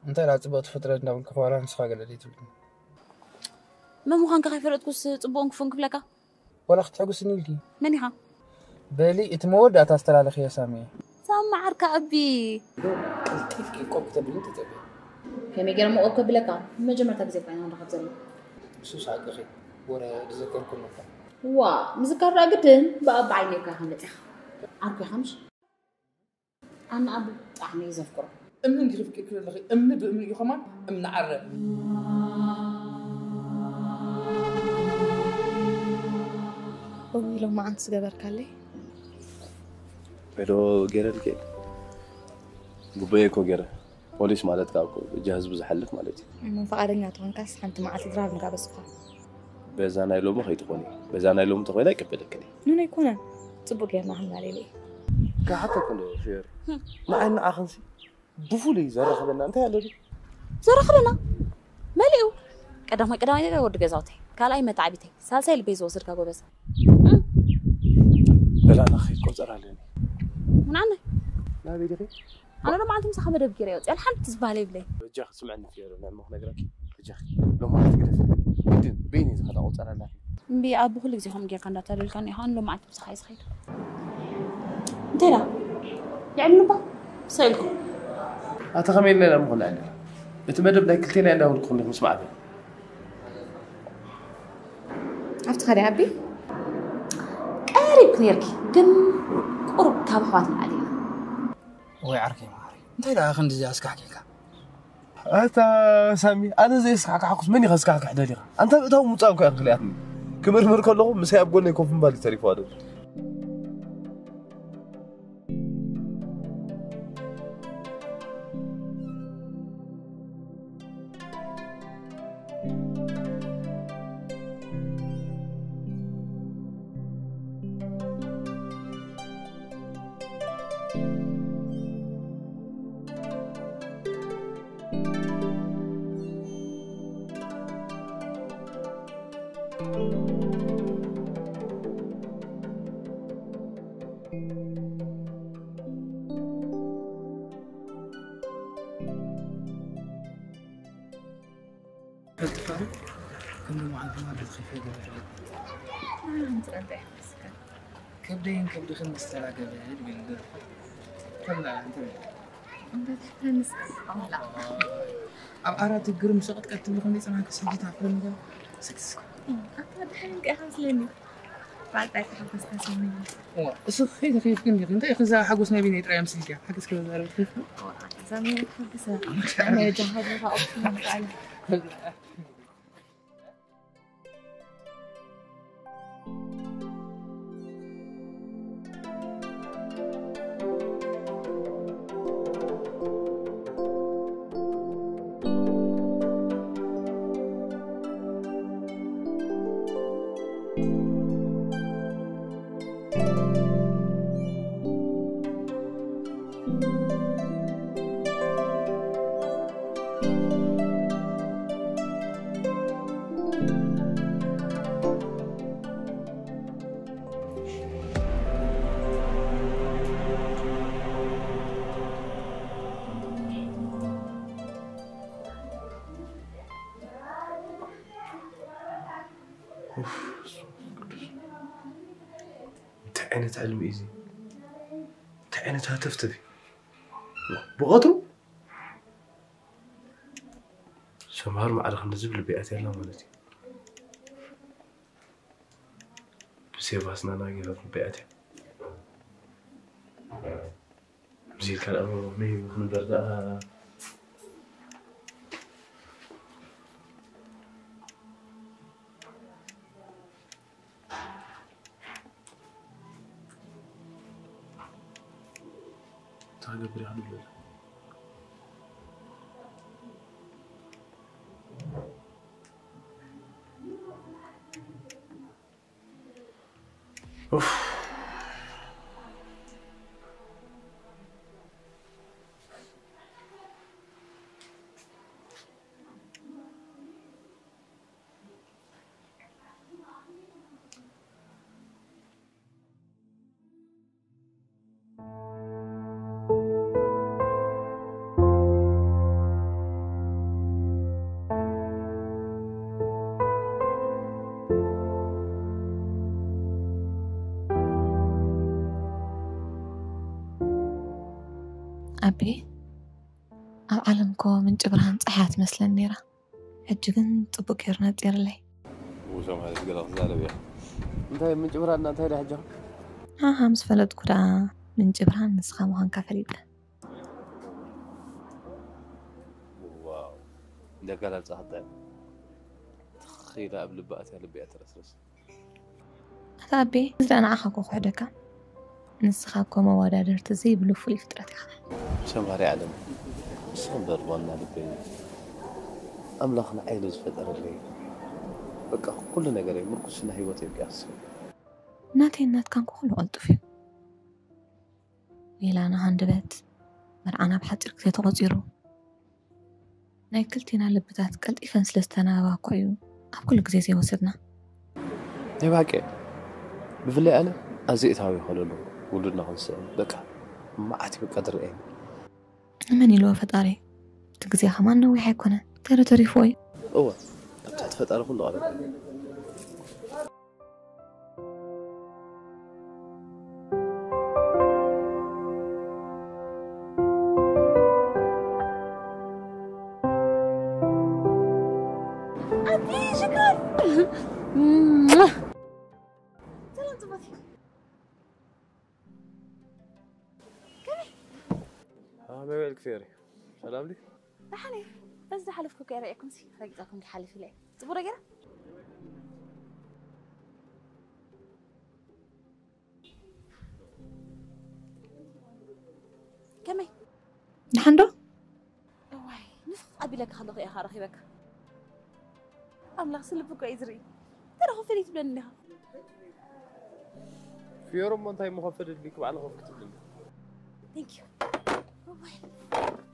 እንታይ ደኣ ጽቡቕ ትፍጥረ እንዳበልኩ ዋላ ንስኻ ገለ ደይትብልኒ? መን ምዃንካ ከይፈለጥኩስ ጽቡቕን ክፉእን ክብለካ? ዋላ ክትሕጉስኒ ኢልኪ? መን ኢኻ? በሊ እቲ መወዳእታ ኣስተላለኽዮ ሳሚ እየ። ሳሚ ዓርካ ኣቢ። ቀልጢፍኪ ቆብ ክተብልኒ ተጸበይ። ከመይ ገይረ እሞ ቆብ ከብለካ? መጀመርታ ግዜ እኮ ኢና ንራኸብ ዘለና። እሱስ ሓቅኺ። ወረ ዝዘከርኩ ኣለካ። ዋ፣ ምዝካር ደኣ ግድን ብኣባ ዓይኒ እኮ ኢኻ መጺኻ። ዓርኩ ኢኻ ምሽ? ኣነ ኣቢ ብጣዕሚ እየ ዘፍቅሮ። እምኒ እንዲኺ ፍቂርኪ ዘለኺ፣ እምኒ ብእምኒ እዩ ከማን፣ እምኒ ዓረ። እውይ፣ ሎማዓንቲ ዝገበርካለይ። ዶ ገይረልኪ? ግቡኤ እኮ ገይረ። ፖሊስ ማለት ከዓ እኮ እጃ ህዝቢ ዝሓልፍ ማለት እዩ። እሞ ፍቓደኛ ተኾንካስ ሓንቲ መዓልቲ ድራር ንጋበዝኳ። በዛ ናይ ሎሚ ከይትኾኒ፣ በዛ ናይ ሎሚ ተኾይና ኣይቅበለክን እየ። ምን ኣይኮነን፣ ጽቡቕ ጌርና ክንላለየ። ክሓተኩ እንዶ ፌር፣ ንዓይ ንዓኽንሲ ብፍሉይ ዘራኽበና እንታይ ኣሎ ድዩ? ዘራኽበና? መሊኡ። ቀዳማይ፣ ቀዳማይ ነገር ወዲ ገዛውተይ፣ ካልኣይ መታዕቢተይ፣ ሳልሳይ ልበይ ዝወሰድካ ጎበዝ። በላ፣ ናኸይ ቆጸራ ኣለኒ። ምን ዓነ? ናበይ ዲኺ? ኣነ ሎማዓንቲ ምሳኻ መደብ ገይረ እየ ወፂአ፣ ሓንቲ ዝበሃል የብለይ። በጃኺ ስምዕኒ ፌር፣ ንዕሞ ክነግረኪ። በጃኺ፣ ሎማዓንቲ ግደፊ። ግድን፣ በይነይ ዝኸዳ ቆጸራ ኣላትኒ። እምቢ፣ ኣቢ ኩሉ ግዜ ከምኡ ጌርካ እንዳታለልካኒ ኢኻ፣ ኣነ ሎማዓንቲ ምሳኻ እየ ዝኸይድ። እንታይ ኢላ? የዕልልባ? ሰኢልኩም? ኣታ ከመይ ኢልና ኢና እሞ ክነዕልል? እቲ መደብ ናይ ክልቴና እንዳበልኩ ኩሉ ምስማዕ በል። ኣብቲ ኸዲ ኣቢ? ቀሪብኪ ኔርኪ፣ ግን ቁሩብ ካብ ኣሕዋት ንላዕሊ ኢና። ወይ ዓርከይ መሓሪ፣ እንታይ ደኣ ክንድዚ ኣስካሕኪሕካ? ኣታ ሳሚ፣ ኣነ ዘየስካሕካሕኩስ መን እዩ ከስካሕክሕ ደሊኻ? ኣንታ ምእታው ምውጻእ እኮ እያ ክልያትኒ። ክምርምር ከለኹ ምሳይ ኣብ ጎነይ ኮፍ ምባል እዩ ተሪፉ ኣደል። ፈልጥፋ፣ ክንዲ መዓልቲ ማለት ከይፈለጥኩ። ኣነ ምጽንተ ይመስገን። ከብደይን ከብድኽን ምስ ተራኸበ ድብል ደርፉ። ከምዛ እንትን እምበር ተመስገን ኣምላኽ። ኣብ ዓራት ግርም ሸቐጥ ቀትሉ ክንደይ ጽናሕካ ስጅት ኣፍረም ገ ስክስ ኣታ ድሓን እንቀ ኢኻ ስለኒ ባልጣ ተሓጎስካ ሰሚኒ እዋ እሱ ኸይተ ኸይፍ ግን ግን እንታይ ኸዛ ሓጎስ ናይ ቢነይ ጥራይ ምስልካ ሓገስ ከበዛረብ ኸይፍ እዋ ሰሚኒ ተሓጎሰ ኣነ ጃሃድ ካ ኦፕሽን ምቃለ እንታይ ዓይነት ሕልሚ እዩ እዚ? እንታይ ዓይነት ሃተፍተፍ እዩ? ብቐትሩ ሰምሃር ማዕረ ክንዲ ዝብል ልበይ ኣትያ ኣላ ማለት እዩ። ብሴባስና ናጊራ ልበይ ኣትያ። ከምዚ ኢልካ ደኣ መይ ክንበር ደኣ እንታይ ክገብር ይኽእል ይብል። ኡፍ። ኣቤ፣ ኣብ ዓለም እኮ ምንጪ ብርሃን ጸሓያ ትመስለኒ ነይራ። ሕጂ ግን ጽቡቕ ገይሩ ነጺርለይ። ውሶም ሃለት ገለ ክዛረብ እያ። እንታይ ምንጪ ብርሃንና እንታይ ደኣ ሕጂ? ኣሃ፣ ምስ ፈለጥኩ ደኣ ምንጪ ብርሃን ንስኻ ምዃንካ ፈሊጠ። ዋው፣ እንደ ኣገላልጻ ክጥዕም። ትኽ ኢላ ኣብ ልቢ ኣትያ ልቢ እያ ትረስርስ። ኣታ ኣቤ፣ እዚ ደኣ ንዓኻ እኮ ክውሕደካ። ንስኻ እኮ መወዳደርቲ ዘይብሉ ፍሉይ ፍጥረት ኢኻ። ሰምሃሪ ዓለም፣ ንስኺ እምበር ዋና ልበይ፣ ኣምላኽ ንዓይ ኢሉ ዝፈጠረለይ፣ በቃ ኩሉ ነገረይ፣ ምርኩስ ናይ ህይወተይ ኢልኪ ኣስብ። ናተይን ናትካን እኮ ኩሉ ቅልጡፍ እዩ። ሌላና ሃንደበት፣ መርዓና ብሓጺር ግዜ ተቖጺሩ። ናይ ክልቴና ልብታት ቀልጢፈን ስለ ዝተናበባ እኮ እዩ ኣብ ኩሉ ግዜ ዘይወሰድና። ናይ ብሓቂ፣ ብፍላይ ኣነ ኣዝየ እታዊ ይኸለሉ ውሉድና ክንስዕም፣ በቃ መዓት እዩ በቃ ዝርኣየኒ። ንመን ኢልዎ ፈጣሪ፣ እቲ ግዜ ከማን ነዊሕ ኣይኮነን፣ ገለ ተሪፍዎ እዩ። እወ፣ ኣብ ትሕቲ ፈጣሪ ኩሉ ቀረብ። ኣቢ ሽኮር። ሰላም ጽቡቅ። ከመይ? ሃመይ ዌል ክፌሪ። ሰላም ዲ? ደሓን እየ። በዚ ዝሓለፍኩ እኮ እየ ረኣየኩምሲ፣ ረጊጸኩም ክሓልፍ ኢለ እየ። ጽቡቕ ዶ ገይረ? ከመይ? ደሓን ዶ? እዋይ፣ ንፍቕ ኣቢለካ ከለኹ እየ ኸኣ ረኺበካ። ኣምላኽሲ ልቢ እኮ እዩ ዝርኢ። እንታይ ደኣ ኮፍ ኢለ ትብለኒ እንዲኻ? ፍዮሮ እሞ እንታይ እሞ ኮፍ ድልድልኪ ባዕልኺ ኮፍ ክትብልኒ? Thank you። እዋይ፣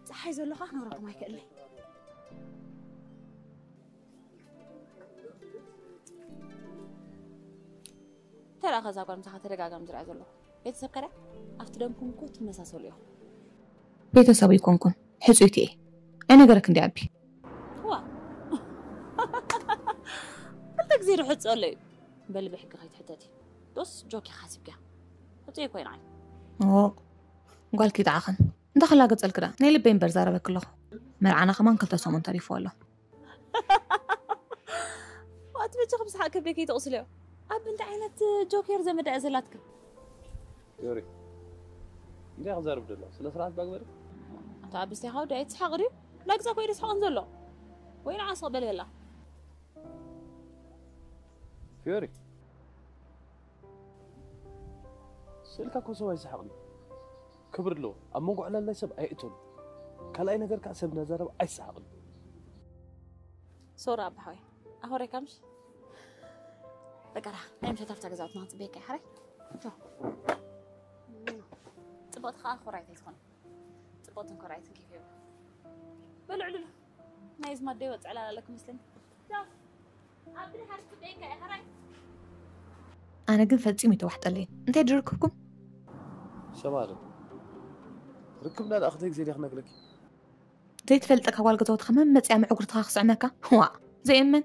ጸሓይ ዘሎ ኸኣ ክነግረኩም ኣይክእልን እየ። እንታይ ደኣ ከዛ ጓል ምሳኻ ተደጋጋሚ ዝርኣ ዘሎ? ቤተሰብካ ድያ? ኣብቲ ደምኩም እኮ ትመሳሰሉ ኢኹም። ቤተሰቡ ኣይኮንኩን፣ ሕጽይቲ እየ። ኣይነገረክ እንዲ ኣቢ። ዋ። ክልተ ግዜ ዶ ሕጽእ ኣሎ እዩ? በሊ ብሕጊ ከይትሕተቲ። ዶስ ጆክ ኢኻ ሓሲብካያ? ሕጽእ እኮ ኣይንዓይ። ኦ። ጓል ኪድ ዓኸን እንተ ክላገጸልክ ደኣ ናይ ልበይ እምበር ዛረበክ ኣለኹ። መርዓና ከማን ክልተ ሰሙን ተሪፍዎ ኣሎ። ዋት መቸ ክምስሓቅ ከብደይ ከይተቕስልዮ። ኣብ እንታይ ዓይነት ጆኬር ዘመዳ እያ ዘላትካ? ዮሪ እንታይ ክዛርብ ደሎ? ስነ ስርዓት ባግበሪ። ኣታ ኣብስቴኻ ወዲ ኣይትስሓቕ ድዩ? ላግዛ ኮይደ ስሓቕን ዘሎ ወይ ንዓስ በል በላ። ፊዮሪ ስእልካ እኮ ሰብ ኣይስሓቕን። ክብሪ ኣለዎ። ኣብ መንጎ ዕላል ናይ ሰብ ኣይእቶን። ካልኣይ ነገር ከዓ ሰብ እናዛረበ ኣይሰሓቕን። ሶራ ኣባሓወይ ኣኾረይካ ምሽ በቀራ ናይ ምሸት ኣብታ ገዛውትና ክንፅበየካ ይሓራይ። ጽቡቕቲ ከዓ ኮራይት ኣይትኾን። ጽቡቕትን ኮራይትን ኬፍ ይብሉ። በልዕሉሉ ናይ ዝማደይ ወፅዕ ላላለኩ መስለኒ። ኣብ ድሓር ክፅበየካ ይሓራይ። ኣነ ግን ፈጺሙ ይተዋሕጠለይ። እንታይ ድርክብኩም? ሰማሪ ርክብና ደኣ ክልተ ግዜ ዲያ ክነግረኪ? ዘይትፈልጠካ ጓል ገዛውትኻ መመፅያ መዕጉርትኻ ክስዕመካ? ዋ፣ ዘየመን።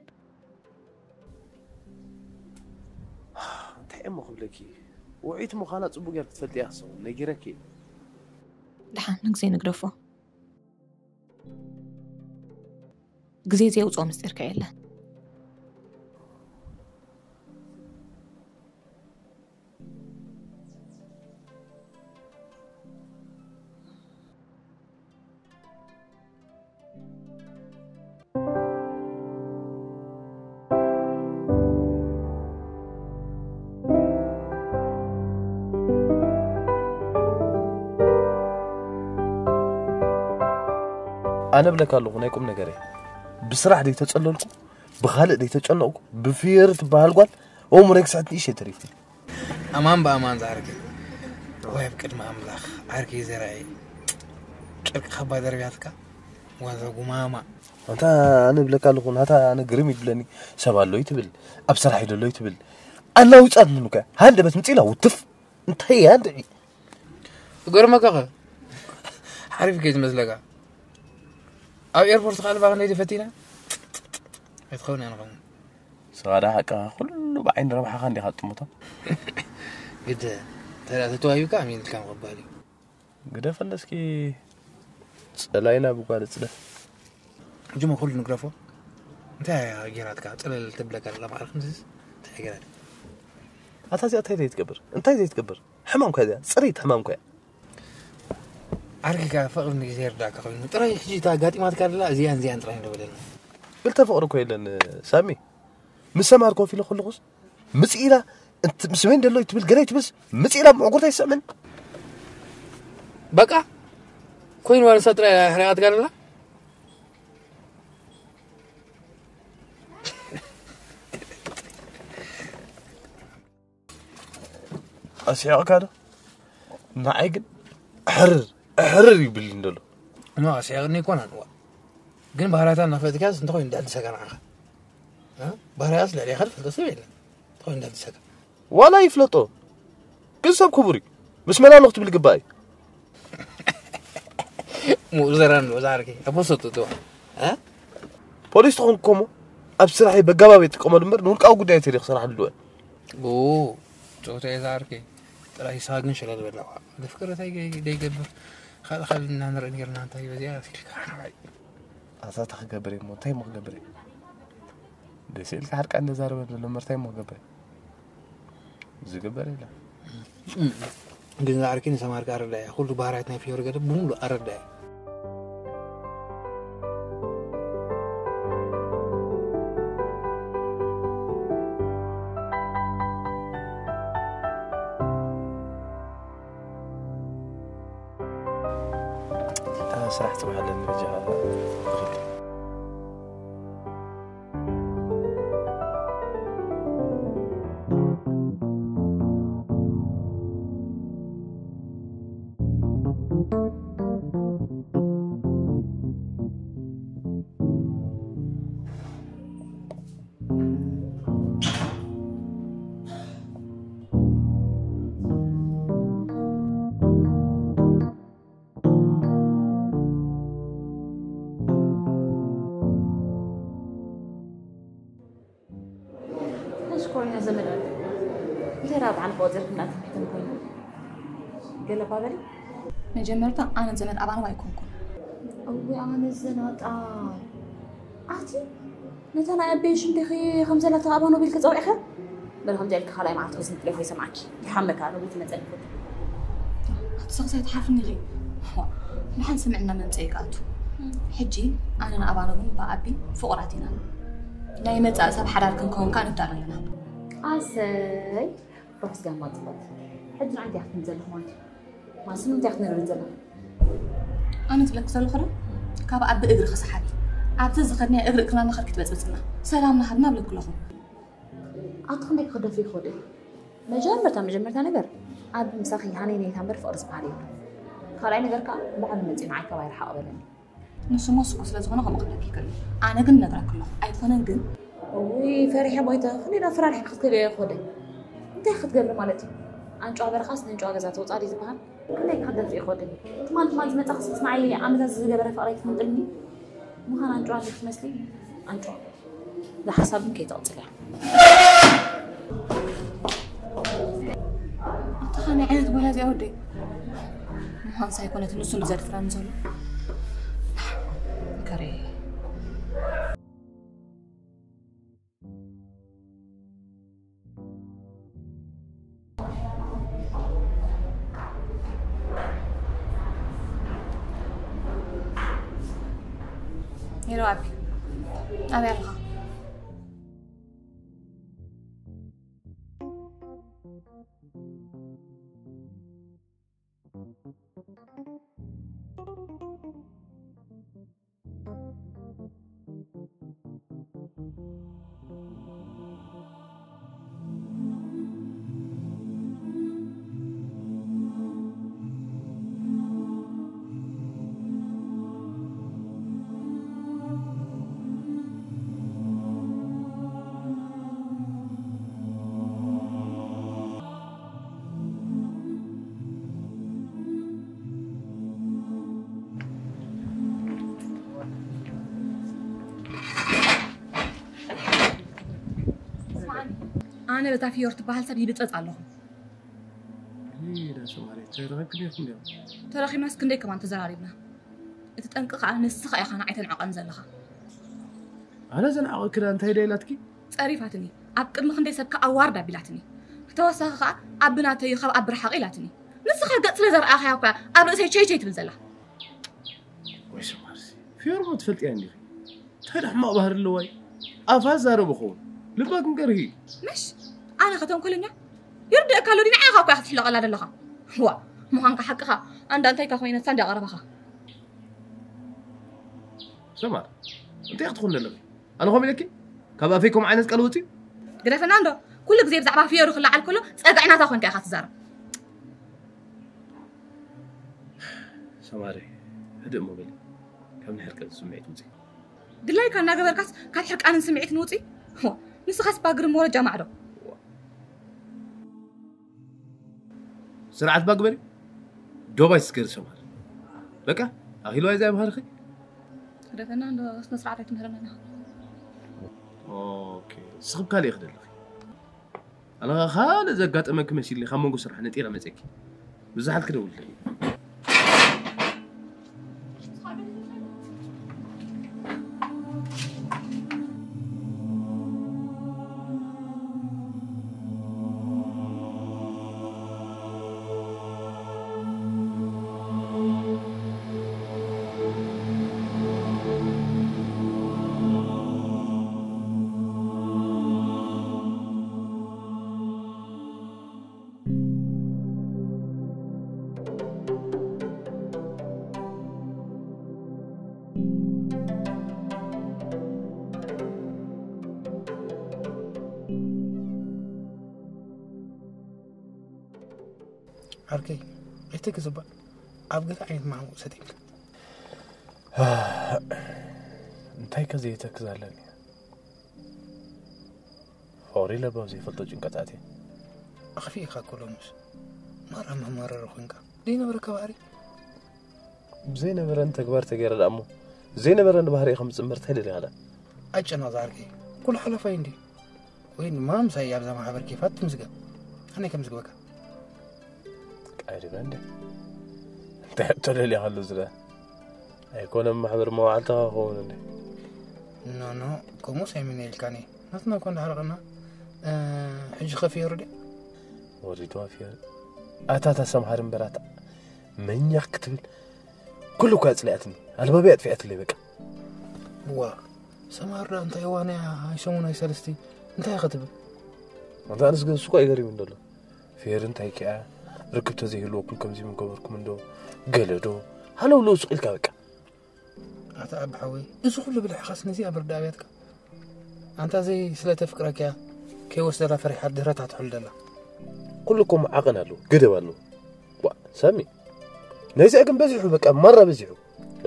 እንታይ እሞ ክብለኪ? ውዒት ምዃና ጽቡቅ ጌር ክትፈልጥያ ክሰውን ነጊረኪ። ድሓን ንግዜ ንግደፎ። ግዜ ዘየውፅኦ ምስጢር ከ የለን። ኣነ ብለካ ኣለኹ ናይ ቁም ነገር እየ። ብስራሕ ደይተጸለልኩ፣ ብኻልእ ደይተጨነቕኩ፣ ብፍየሪ ትበሃል ጓል ኦም ረግስዐት ንእሽተይ ተሪፉ። ኣማን ብኣማን ዝዓርከይ ወይ ኣብ ቅድሚ ኣምላኽ ዓርከይ ዘርኣየ ጨርቂ ካባ ደርብያትካ ዋዛ ጉማማ። ኣንታ ኣነ ብለካ ኣለኹ ናታ ኣነ ግርም ይብለኒ። ሰብ ኣሎ ይትብል፣ ኣብ ስራሕ ይደሎ ይትብል። ኣናዊጻት ምኑከ ሃንደበት ምጽኢላ ውትፍ እንታይ እያ እንድዒ። እገርመካ ኸ ሓሪፍ ከይ ዝመስለካ ኣብ ኤርፖርት ካልባ ክንደይ ፈቲና ኣይትኸውን እያ ንኸውን። ስኻ ደኣ ሓቅኻ ኩሉ ብዓይኒ ረብሓኻ እንዲኻ ትጥምቶ። ግደ ተዳ ተተዋሂብካ ኣሜን ኢልካ ምቕባል እዩ። ግደፈለስኪ ጸላይና ብጓል ጽደፍ። ጅሞ ኩሉ ንግረፎ። እንታይ እያ ጌራትካ? ጽለል ትብለካ ዘላ ማዕረ ክንስስ እንታይ ጌራ? ኣታ እዚኣ እንታይ ዘይትገብር እንታይ ዘይትገብር ሕማም ኮያ እዚኣ ጽሪት ሕማም ኮያ። ዓርኪካ ፍቕሪ ንግዜ ይርዳእካ ኮይኑ ጥራይ ሕጂ እታ ኣጋጢማትካ ደላ እዚኣን እዚኣን ጥራይ ንበለና። ክልተ ፍቕሪ እኮ የለን ሳሚ። ምስ ሰማር ኮፍ ኢለ ከለኹስ ምጽኢላ ምስ መን ደሎ ትብል ገለ ትብልስ ምጽኢላ ምዕጉርታ ይስዕምን። በቃ ኮይኑ ዋንሳ ጥራይ ሕሪቓትካ ደላ። ኣስሒቕካ ዶ? ንዓይ ግን ሕርር ሕርር ይብልኒ ደሎ። እሞ ኣስሒቕኒ ኣይኮነን እዋ ግን ባህርያታ እናፈለጥካስ እንተኾይኑ እንዳድሰካ ንዓኻ እ? ባህርያስ ልዕሌኻ ዝፈልጦ ሰብ የለን እንተኾይኑ እንዳድሰካ ዋላ ይፍለጦ ግን ሰብ ክቡር እዩ ምስ መናኑ ክትብል ግባእ እዩ። ምኡዘራን ዶ ዛርኪ ኣቦሰጡ ዶ እ? ፖሊስ ተኾንኩ እኮ እሞ ኣብ ስራሐይ በጋባብ እየ እጥቀመሉ እምበር ንውልቃዊ ጉዳይ ተይደ ክሰርሓሉ ድወ ኦ ጾታ እየ ዝዓርከይ ጥራይ ንስኻ ግን ሸለል በል ኣዋ ዘፍቅረታይ ደይገብር ካልእ ካልእ እና ንርኢ ነርና እንታይ በዚኣ ኢልካ ሓራይ ኣታ እንታይ ክገብር እየ እሞ እንታይ እሞ ክገብር እየ ደስ ኢልካ ሓርቃ እንደዛረበ ዘሎ እምበር እንታይ እሞ ክገብር እየ ዝግበር የለን ግን ዝዓርከይ ንሰማርካ ኣረዳያ ኩሉ ባህርያት ናይ ፍዮሪ ገደ ብምሉእ ኣረዳያ ስራሕ ጽባሕ ኣለኒ በጃኻ ሽኮሪና ዘመድ እንታይ ራብዓን ቆፂርክና ትሕትን ኮይኑ ገለ እኳ በሊ መጀመርታ ኣነ ዘመድ ኣባኖም ኣይኮንኩን። እዊ ኣነ ዘናጣ ኣቲ ነታ ናይ ኣበይ ሽም ዲኺ ከም ዘላ ተኣባኖ ቢልኪ ጸውዒኸ? በል ከምዚ ኢልኪ ካልኣይ መዓልቲ ክዝንጥለይ ይሰምዓኪ። ይሓመካ፣ ንቡት መጸልኩ። ኣቲ ሰኽሳይ ትሓፍኒ ኢኺ። ንሓን ስምዕና መምጸኢ ከኣቱ። ሕጂ ኣነ ንኣባኖ ግን ብኣቢ ፍቑራት ኢና። ናይ መጻኢ ሰብ ሓዳር ክንከውን ከኣ ንዳሎ ኣለና። ኣሰይ፣ ሩሕ ስጋማ ጽበት። ሕጂ ንዓይ እንታይ ክትብል ዘለኹ ማለት እዩ? ማስም እንታይ ክትነግርን ዘለኹ? ኣነ ትብለኪ ዘለኹ ዶ? ካብ ኣቢ እግሪ ክሰሓቢ። ኣብቲ ዝኸድናዮ እግሪ እግርና እናኸድኪ ትበጽብጽና። ሰላምና ሃብና እብለኪ ኣለኹ። ኣቲ ክንደይ ክኽደፊ ይኽእል እዩ? መጀመርታ፣ መጀመርታ ነገር፣ ኣብ ምሳኺ ሃነይ ነይታ እምበር ፍቕሪ ዝበሃል የለን። ካልኣይ ነገር ከኣ፣ ባዕሉ መጺኡ ንዓይ ካባይ ርሓቕ በለኒ። ንሱ እሞ ስጉ ስለ ዝኾነ ከምኡ ክብለኪ ይኽእል እዩ። ኣነ ግን እነግረኪ ኣለኹ። ኣይኮነን ግን። እውይ፣ ፈሪሐ ሞይተ። ክንደይ ናብ ፈራሪሐ ክትከልዮ ይኽእል። እንታይ ክትገብሪ ማለት እዩ? ኣንጭዋ በረኻስ ንእንጭዋ ገዛ ተውፅኣ ድዩ ዝበሃል? ክንደይ ክኽደፊ ይኽእል? ትማል፣ ትማል ዝመጻ ክስክስ ንዓይ ዓመታት ዝገበረ ፍቕረይ ትፈልጥኒ? ምዃን ኣንጭዋ እንድዩ ትመስሊ? ኣንጭዋ። እዛ ሓሳብ ግን ከይተቕጽልያ። ኣታ ከመይ ዓይነት ጓል እያ እዚኣ ወደይ? ምዃንስ ኣይኮነትን ንሱ እንድዩ ዘድፍረኒ ዘሎ። ከሬ። ሄሎ ኣቢ፣ ኣበይ ኣለኻ? ኣነ በታ ፍዮሪ ትበሃል ሰብ ይብጸጽ ኣለኹ። ይዳ ሰማሪ ተረኺብኪ ዲኹም ዲኹም? ተረኺብናስ ክንደይ ከማን ተዘራሪብና። እቲ ጠንቂ ከኣ ንስኻ ኢኻ ንዓይ ተንዕቐኒ ዘለኻ። ኣነ ዘንዕቐኪ ዳ እንታይ ዶ ኢላትኪ? ጸሪፋትኒ። ኣብ ቅድሚ ክንደይ ሰብ ከኣ ኣዋርድ ኣቢላትኒ። ብተወሳኺ ከኣ ኣቢ ናተይ እዩ ካብ ኣቢ ርሓቕ ኢላትኒ። ንስኻ ገጽ ስለ ዘርኣኻያ እኮ እያ ኣብ ርእሰይ ቸይ ቸይ ትብል ዘላ። ወይ ሰማርሲ፣ ፊዮርሞ ትፈልጥያ እንዲኺ? እንታይ ደኣ ሕማቕ ባህሪ ኣለዋ እዩ? ኣፋ ዛረቡ ኸውን። ልባ ግን ገርሂ እዩ። ምሽ? ኣነ ኸ ተንኮለኛ? ይርድእካ ኣሎ ድዩ? ንዓኻ እኮ ኢኻ ክትሕለቐላ ዘለኻ። ዋ፣ ምዃንካ ሓቅኻ። ኣንዳ እንታይ ኢልካ ኮይነሳ እንድያ ቀረባኻ? ሰማር፣ እንታይ ክትኾን ዘለኺ? ኣነ ኸም ኢለኪ? ካብ ኣፈይ ከምኡ ዓይነት ቃል ወፂኡ? ግደፈና እንዶ። ኩሉ ግዜ ብዛዕባ ፊዮሪ ክለዓል ከሎ ጸግዒ ናታ ኮንካ ኢኻ ትዛረብ። ሰማሪ፣ ህድእ እሞ በሊ። ካብ ናይ ሕርቃን ስምዒት ውፂ። ድላይካ እናገበርካስ ካብ ሕርቃንን ስምዒትን ውፂ። ሆ፣ ንስኻስ ባግሪ ሞረጃ ማዕዶ። ስርዓት ባግበሪ። ዶባይ ስገሪ ሰማሪ። በቃ፣ ኣኺልዋ እዛ ባህርኺ። ግደፈና እንዶ ስነ ስርዓት ኣይትምህረና። ኦኬ፣ ስኽብ ካልእ ይኽደልኺ። ኣነ ኸኣ ካልእ ዘጋጠመኪ መሲልኒ ካብ መንጎ ስራሕ ነጢረ መጼኪ። ብዝሓልኪ ደውልለይ። ዓርከይ፣ ኣይትግዝ እባ። ኣብ ገለ ዓይነት ማሕሙቕ ሰጢምካ። እንታይ ከ ዘይተክዝ ኣለኒ? ፍቕሪ ለባም ዘይፈልጦ ጭንቀት ኣትየ። ኣኽፊእካ እኮ ሎምስ። ማራ መማረሪ ኮንካ። ዘይነበረካ ባህሪ። ብዘይነበረኒ ተግባር ተገይረ ደኣ እሞ፣ ዘይነበረኒ ባህሪ ከም ዝጽምር እንታይ ደሊኻ ደኣ? ኣይጨነቕ ዝዓርከይ። ኩሉ ሓላፋይ እንድዩ። ወይ ድማ ምሳይ ኣብዛ ማሕበር ኬፋት ትምዝገብ። ኣነ ከም ዝግበካ። ቀሪበ እንደ። እንታይ ሕቶ ደልያ ከሎ ዝረ ኣይኮነን ማሕበር መዋዕልታ ክኸውን እንደ ኖ ኖ፣ ከምኡ ሳይምን ኢልካኒ። ናትና እኮ እንዳሕረቐና። ሕጂ ከፊሩ ድያ? ወሪድዋ ፊሩ። ኣታ እታ ሰምሃር እምበራታ መኛ ክትብል ኩሉ እኳ ኣጽሊኣትኒ። ኣልባቢ ኣጥፊኣትለይ በቃ። ዋ፣ ሰምሃር ደኣ እንታይ ዋንያ ኣይሰሙን ኣይሰለስቲ እንታይ ክትብል? ኣንታ ኣነስ ግን እሱ እኮ ይገርም እንደሎ። ፌር እንታይ ኪኣ ርክብ ተዘይህልወኩም ከምዚ ምገበርኩም እንዶ ገለዶ ሃለውለው ሱቕ ኢልካ በቃ። ኣታ ኣቢ ሓወይ፣ እዚ ኩሉ ብልሕኻስ ነዚኣ ብርዲ ኣብያትካ? ኣንታ ዘይ ስለ ተፍቅረኪያ ከይወስደላ ፈሪሓ ድሕረታ ትሑል ደላ። ኩሉ እኮ መዓቐን ኣለዎ፣ ገደብ ኣለዎ። ዋ፣ ሳሚ፣ ናይዚኣ ግን በዚሑ በቃ፣ ማራ በዚሑ።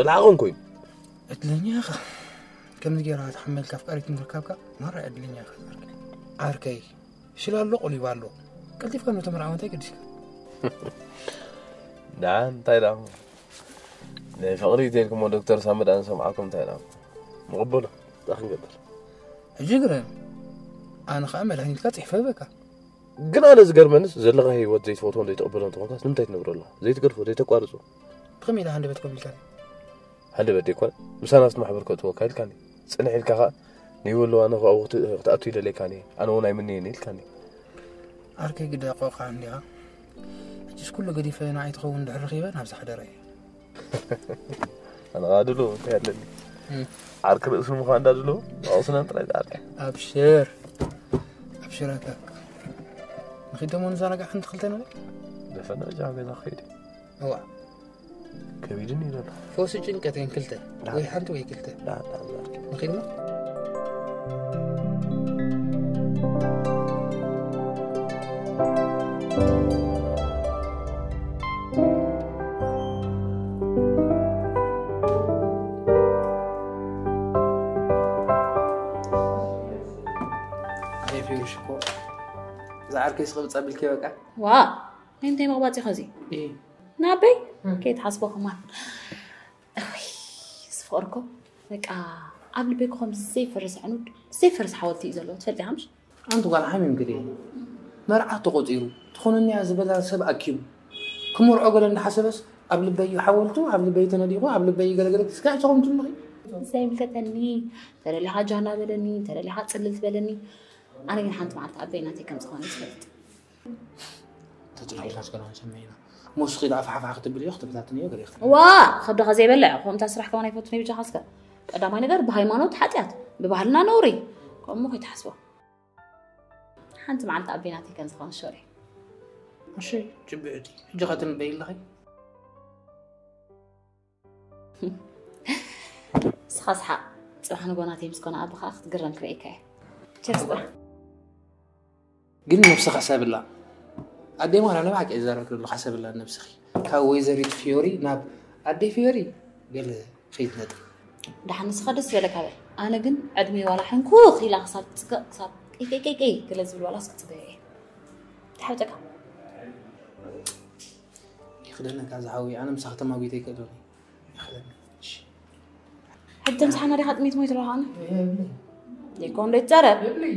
ልዓቐን ኮይኑ። ዕድለኛ ኢኻ። ከምዚ ጌራ ተሓመልካ ኣፍቃሪት ምርካብካ ማራ ዕድለኛ ኢኻ ዓርከይ። ዓርከይ፣ ሽላ ኣሎ፣ ቆሊባ ኣሎ። ቀልጢፍካ ነቶም ርኣው እንታይ ገዲስካ? ደሓን እንታይ ደኣ እሞ? ናይ ፍቕሪ ተልኩሞ ዶክተር ሳሚ ደኣ ንሰምዓኩም እንታይ ደኣ እሞ? ንቕበሎ። እንታይ ክንገብር? ሕጂ ግረም። ኣነ ኸኣ መድሃኒትካ ጽሒፈ ህበካ። ግን ኣነ ዝገርመንስ ዘለኻ ህይወት ዘይትፈትዎን ዘይትቕበሎን እንተኾንካስ ንምንታይ ትነብሮ ኣለኻ? ዘይትገድፎ፣ ዘይተቋርጾ። ብኸመይ ኢኻ ሃንደበት ኮፍ ኢልካኒ? ሃንደበት ደይኮነ፣ ምሳና ኣብቲ ማሕበር ከእትወካ ኢልካኒ። ጽንሕ ኢልካ ኸኣ ንህይወት ለዋነ ኣብኡ ክት-፣ ክትኣቱ ይደልየካኒ። ኣነ እውን ኣይምነየኒ ኢልካኒ። ዓርከይ ግዳ ቆቕኻ እንዲኻ። ሕጅስ ኩሉ ገዲፈ ንዓይ ትኸውን ድሕሪ ረኺበ ናብዚ ሓደረ እየ። ኣነ ኸኣ ድሉው እንታይ ኣለኒ? እም። ዓርኪ ርእሲ ምዃን እንዳ ድሉው፣ ብቕስነን ጥራይ ዝዓርኪ። ኣብሽር። ኣብሽር ኣካ። ንኺድ ደሞ ንዘናጋዕ ሓንቲ ክልተ ነገር? ደፈነ በጃኻ ገዛ ክኸይድ እየ። እዋእ። ከቢድኒ ይበል። ፈውሲ ጭንቀት እየን ክልተ። ዳ-፣ ወይ ሓንቲ ወይ ክልተ። ዳ-፣ ዳ-፣ ዳ-፣ ንኺድ እሞ? ኣይ ፊሩ ሽኮር። እዛ ዓርከይ ስቕ ብጻ ቢልኪ በቃ። ዋ፣ ናይ እንታይ መቕባጽ ኢኻ እዚ? እይ። ናበይ? እም። ከይትሓስቦ ከማን። እውይ፣ እዚ ፍቕሪ እኮ በቃ ኣብ ልበይ እኮ ከም ዘይፈርስ ዕኑድ፣ ዘይፈርስ ሓወልቲ እዩ ዘለዎ። ትፈልጢ ኢኻ ምሽ? ኣንቲ ጓል ሓሚም ግዲ። መርዓ ተቖጺሩ፣ ትኾነኒ እያ ዝበላ ሰብ ኣኪቡ። ክመርዖ ገለ እንዳሓሰበስ ኣብ ልበይ እዩ ሓወልቱ፣ ኣብ ልበይ እዩ ተነዲቑ፣ ኣብ ልበይ እዩ ገለገለ ክስካዕ ትኸውን ትብልኺ። ዘይምልከተኒ፣ ተደሊኻ ጃና በለኒ፣ ተደሊኻ ጽልልት በለኒ። ኣነ ግን ሓንቲ መዓልቲ ኣበይ ናተይ ከም ዝኾነ ይፈልጥ። ተጽልኺ ኢልካ ዝገርመን ሰሚዕና። ሞስኺ ደኣ ፋሕፋሕ ክትብል እዮ፣ ክትብታትን እዮ፣ ገለ ክትብል። ዋ! ከብድኻ ዘይበልዕ፣ ከምታ ስራሕ ከማን ኣይፈቱን እየ ብጃኻ እስከ። ቀዳማይ ነገር ብሃይማኖት ሓጢኣት፣ ብባህልና ነውሪ። ከምኡ ከይትሓስቦ። ሓንቲ መዓልቲ ኣበይ ናተይ ከም ዝኾነ ሾሪ። እሺ፣ ጭብዕቲ። ሕጂ ኸ ትንበይ ኣለኺ? ንስኻ ስሓቕ። ጽባሕ ንጎ ናተይ ምስ ኮነ ኣቦኻ ክትግረም ክርእየካ እየ። ቸርስ ጥራሕ። ግን ነብስኻ ሰብላ። ኣደይ ማራ ንብዓቂ እዛረብ ክልሉ ሓሰብላ ነብስኺ። ካብ ወይዘሪት ፊዮሪ ናብ ኣደይ ፊዮሪ ገለ ከይትነጥፍ። ደሓን ንስኻ ደስ ዝበለካ በል። ኣነ ግን ዕድመይ ዋላ ሕንኩኽ ኢላ ክሳብ ትጽገቕ፣ ክሳብ ቀይ ቀይ ቀይ ቀይ ገለ ዝብል ዋላስ ክጽገዮ እየ። ተሓብጠካ። ይኽደነካ ዝሓወይ፣ ኣነ ምሳኺ ተማጒተ ኣይክእልን እየ። ይኽደነካ። እሺ። ሕጂ ምሳሕና ዲኻ ጥሜት ሞይት ኣለኻ ኣነ? የብለይ። ዘይኮን ዶ ይትዛረብ? የብለይ።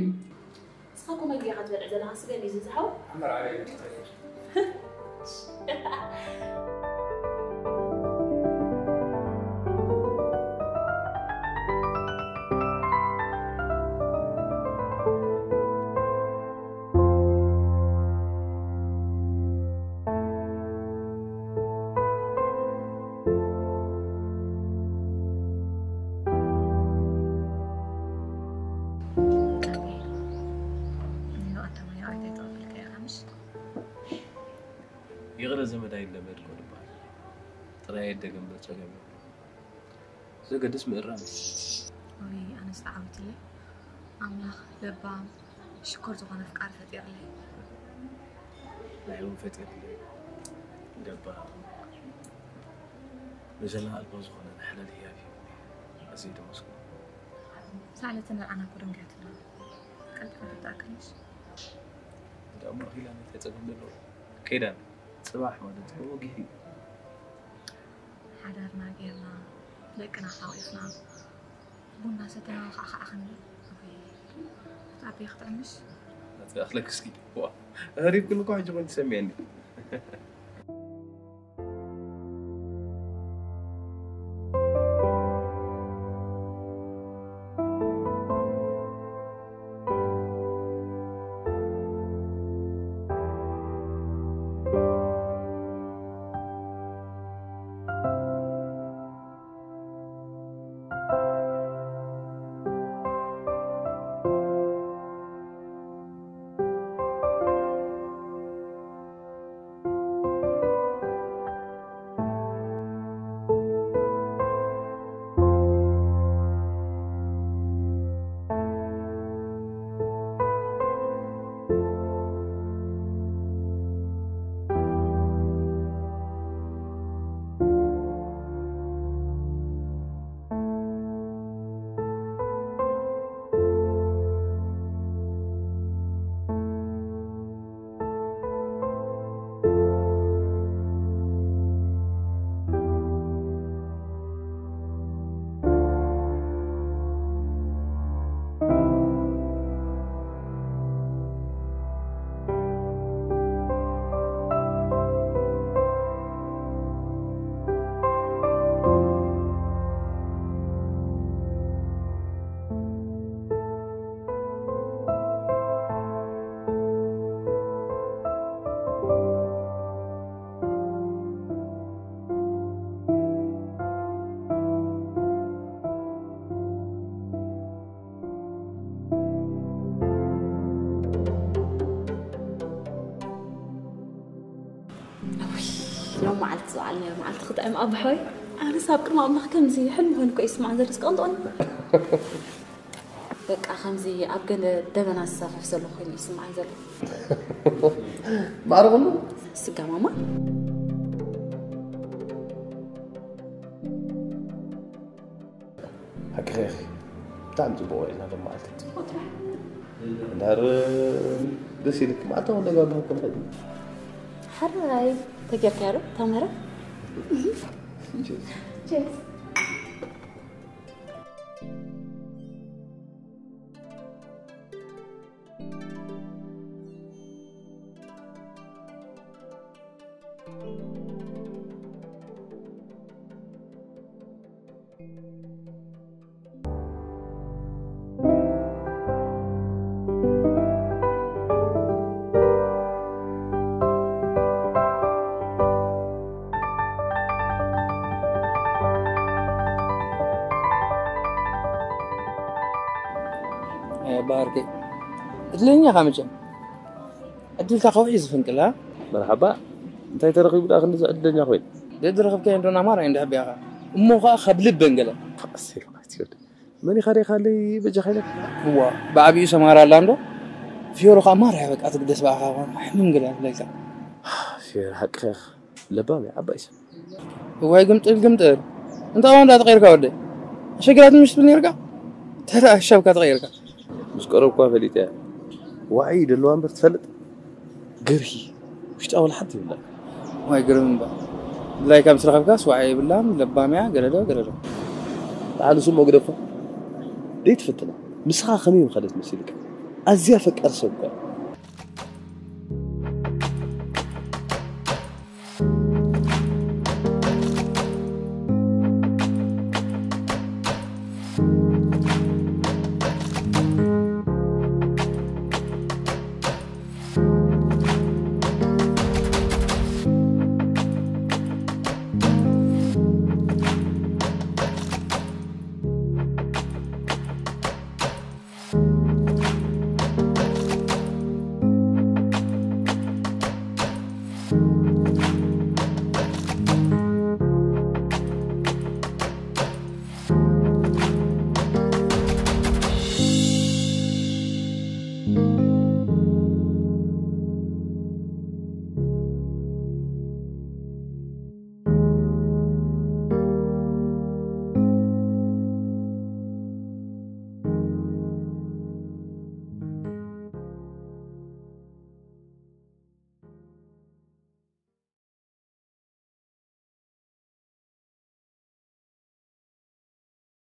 ንስኻ እኮ መግቢ ኢኻ ትበልዕ ዘለኻ፣ ስገን እዩ ዝዝሓው። ኣምበር ዓብየ መኪና እየ። ይቕረ ዘመድ ኣይለመድ እኮ ዝበሃል። ጥራይ ኣይደገም ዶ ጸገም የብሉን። ዘገድስ ምእራም እዩ። ወይ ኣነስ ተዓዊትለይ። ኣምላኽ ለባም ሽኮር ዝኾነ ኣፍቃሪ ፈጢርለይ። ናይ እውን ፈጢርለይ። ለባም። መሸላ ኣልቦ ዝኾነ ናይ ሓላል ህያብ እዩ። ኣዝየ ደመስኩ። ሳዕለተ ንርዓና እኮ ደንጊያትና። ቀልጢፋ ክትኣክልሽ። እንዳ እሞ ኣኺላ እንታይ ጸገም ዘለዎ? ከይዳ ጽባሕ ማለት እኮ ወጊሕ እዩ። ሓዳርና ጌርና፣ ደቅና ሓቂፍና፣ ቡና ሰተና ወኻዕኻዕ ክንብል። ኣቤ፣ ክትዓቢ ክትዕምሽ? ኣቲ ኣኽለክ እስኪ። ዋ፣ ተሪፍክን እኮ ሕጂ ኮይን ትሰሚዐኒ። መዓልቲ ዝወዓልናዮ መዓልቲ ክጥዕም ኣቦ ሓወይ። ኣነስ ኣብ ቅድሚ ኣምላኽ ከምዚ ሕልሚ ኮይኑ እኮ ይስምዓን ዘሎ። እስከ ቅንጥቕኒ። በቃ ከምዚ ኣብ ገለ ደበና ዝሳፈፍ ዘሎ ኮይኑ ይስምዓን ዘሎ። ማዕረ ኩሉ ስጋ ማማ። ሓቅኺ ኢኺ። ብጣዕሚ ፅቡቕ ውዒልና ሎም መዓልቲ። እንድሕር ደስ ኢልክ መዓልታዊ ነጋግህ ክኾን ይኽእል እዩ። ሕራይ ተጌርካዮ ዶ ተምህረ? ባርኪ እድለኛ ኢኻ መቸም። ዕድልካ ከውሒ ዝፍንቅላ። መርሓባ። እንታይ ተረኺቡ ደኣ ክንዲ ዕድለኛ ኮይኑ? ደድረኸብካዮ እንዶ ናማራ እንደ ሕቢያኻ። እሞ ኸኣ ካብ ልበን ገለ። መን ኢኻ ዲኻ ለይ በጃኻ ኢለካ? እዋ ብዓቢኡ ሰማራ ኣላ እንዶ። ፊዮሮ ኸኣ ማራ እያ በቃ ትግደስ ብኣኻ። ሕምም ገለ ኣለካ። ፊዮሮ ሓቅኻ ኢኻ። ለባም እያ ዓባይ ሰብ። እዋይ ግምጥል ግምጥል። እንታይ ዋንዳ ተቐይርካ ወደይ? ኣሸግራት ምሽ ትብል ነርካ? ተራ ሻብካ ተቐይርካ። ምስ ቀረብኳ ፈሊጠ እያ። ዋዒ ደለዋ እምበር ትፈልጥ? ገርሂ ውሽጣ ወላ ሓንቲ ይብላ። ዋይ ግርም እምበር። ብላይ ካብ ምስ ረኸብካስ ዋዒ ይብላን ለባም እያ ገለዶ ገለዶ። በዓል ስሞ ግደፎ። ደይ ትፈትና። ምስኻ ከመይ ምኸደት መሲልካ? ኣዝያ ፈቃር ሰብ እኮ እያ።